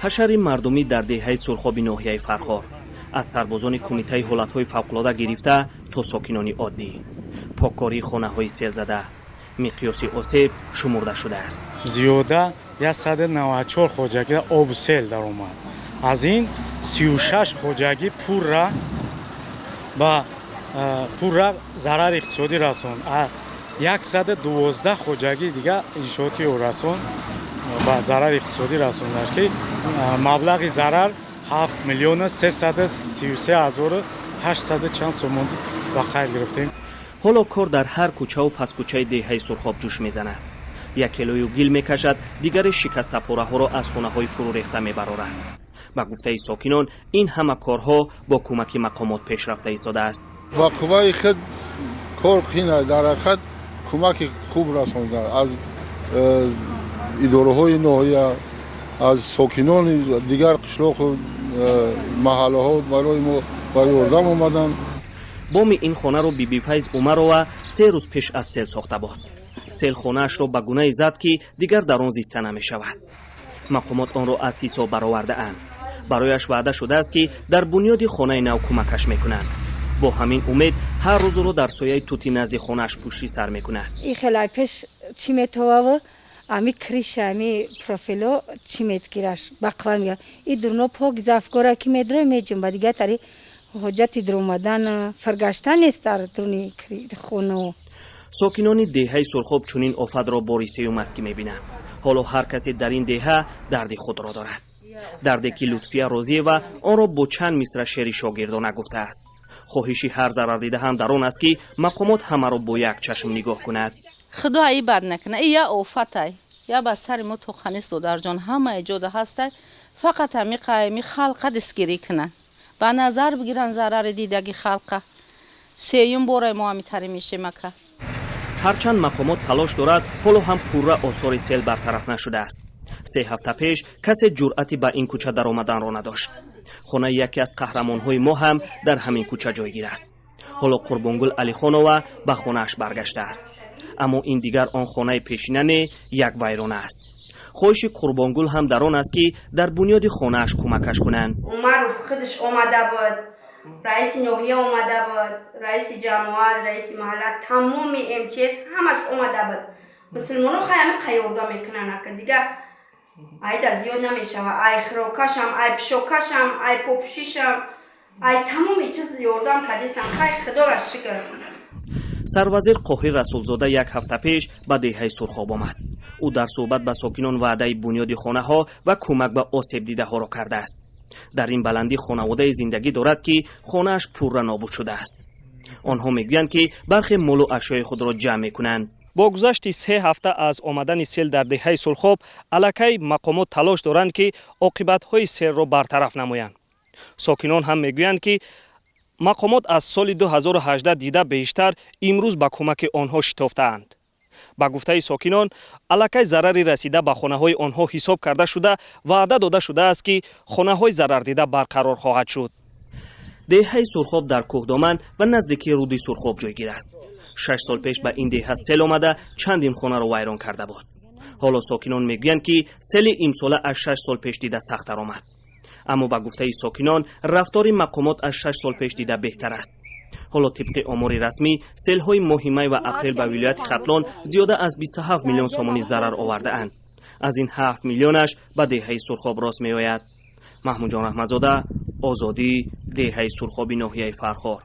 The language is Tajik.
Ҳашари мардумӣ дар деҳаи Сурхоби ноҳияи Фархор, аз сарбозони Кумитаи ҳолатҳои фавқулода гирифта то сокинони оддӣ, поккории хонаҳои селзада, миқёси осеб шумурда шудааст. Зиёда 194 хоҷагида обу сел даромад. Аз ин 36 хоҷагӣ пурра ба пурра зарари иқтисодӣ расон, 112 хоҷагии дига иншооти расон ба зарари иқтисодӣ расондааст, ки маблағи зарар 7 333 800 чанд сомон ба қайд гирифтем. Ҳоло кор дар ҳар кӯчаву паскӯчаи деҳаи Сурхоб ҷӯш мезанад. Яке лӯю гил мекашад, дигаре шикастапораҳоро аз хонаҳои фурӯрехта мебарорад. Ба гуфтаи сокинон, ин ҳама корҳо бо кӯмаки мақомот пеш рафта истодааст. Ба қувваи худ кор қина. Дар ҳақиқат, кӯмаки хуб расонда аз идораҳои ноҳия, аз сокинони дигар қишлоқу маҳаллаҳо барои мо ба ёрдам омаданд. Боми ин хонаро Бибифайз Умарова 3 рӯз пеш аз сел сохта буд. Сел хонаашро ба гунае зад, ки дигар дар он зиста намешавад. Мақомот онро аз ҳисоб баровардаанд. Барояш ваъда шудааст, ки дар бунёди хонаи нав кӯмакаш мекунанд. Бо ҳамин умед ҳар рӯзро дар сояи тути назди хонааш пушти сар мекунад. И хелай пеш чӣ метоваву ами крыша, ами профило чӣ метгираш, бақва мегирад. И дурно пок зафгора ки медрои меҷумба, дигар тари ҳоҷати дуромадан, фаргаштан нест дар дуруни хоно. Сокинони деҳаи Сурхоб чунин офатро бори сеюм аст, ки мебинанд. Ҳоло ҳар касе дар ин деҳа дарди худро дорад, дарде ки Лутфия Розиева онро бо чанд мисра шеъри шогирдона гуфтааст. Хоҳиши ҳар зарардида ҳам дар он аст, ки мақомот ҳамаро бо як чашм нигоҳ кунад. Худо аи бад накуна, и я офатай, я ба сари мо тоқанист. Додарҷон, ҳамаи ҷода ҳастай. Фақат ҳами қайми халқа дастгирӣ кунанд, ба назар бигиранд зарари дидаги халқа. Сеюм бораи мо ҳамитари мешем, ака. Ҳарчанд мақомот талош дорад, ҳоло ҳам пурра осори сел бартараф нашудааст. 3 ҳафта пеш касе ҷуръати ба ин кӯча даромаданро надошт. Хонаи яке аз қаҳрамонҳои мо ҳам дар ҳамин кӯча ҷойгир аст. Ҳоло Қурбонгул Алихонова ба хонааш баргаштааст, аммо ин дигар он хонаи пешина не, як вайрона аст. Хоҳиши Қурбонгул ҳам дар он аст, ки дар бунёди хонааш кӯмакаш кунанд. Умаров худаш омада буд, раиси ноҳия омада буд, раиси ҷамоат, раиси маҳалла, тамоми МЧС ҳамаш омада буд. Мусулмоно хай ҳами қайёрда мекунанд, ака, дига айда зиёд намешава. Ай хирокашам, ай пишокашам, ай попӯшишам, ай тамоми чиз ёрдам кардисан. Хай, худора шукр. Сарвазир Қоҳир Расулзода як ҳафта пеш ба деҳаи Сурхоб омад. Ӯ дар суҳбат ба сокинон ваъдаи бунёди хонаҳо ва кӯмак ба осебдидаҳоро кардааст. Дар ин баландӣ хонаводае зиндагӣ дорад, ки хонааш пурра нобуд шудааст. Онҳо мегӯянд, ки бархе молу ашёи худро ҷамъ мекунанд. Бо гузашти 3 ҳафта аз омадани сел дар деҳаи Сурхоб, аллакай мақомот талош доранд, ки оқибатҳои селро бартараф намоянд. Сокинон ҳам мегӯянд, ки мақомот аз соли 2018 дида бештар имрӯз ба кӯмаки онҳо шитофтаанд. Ба гуфтаи сокинон, аллакай зарари расида ба хонаҳои онҳо ҳисоб карда шуда, ваъда дода шудааст, ки хонаҳои зарардида барқарор хоҳад шуд. Деҳаи Сурхоб дар кӯҳдоман ва наздикии руди Сурхоб ҷойгир аст. 6 сол пеш ба ин деҳа сел омада, чандин хонаро вайрон карда буд. Ҳоло сокинон мегӯянд, ки сели имсола аз 6 сол пеш дида сахттар омад, аммо ба гуфтаи сокинон, рафтори мақомот аз 6 сол пеш дида беҳтар аст. Ҳоло тибқи омори расмӣ, селҳои моҳи май ва апрел ба вилояти Хатлон зиёда аз 27 миллион сомонӣ зарар овардаанд. Аз ин 7 миллионаш ба деҳаи Сурхоб рост меояд. Маҳмудҷон Раҳматзода, Озодӣ, деҳаи Сурхоби ноҳияи Фархор.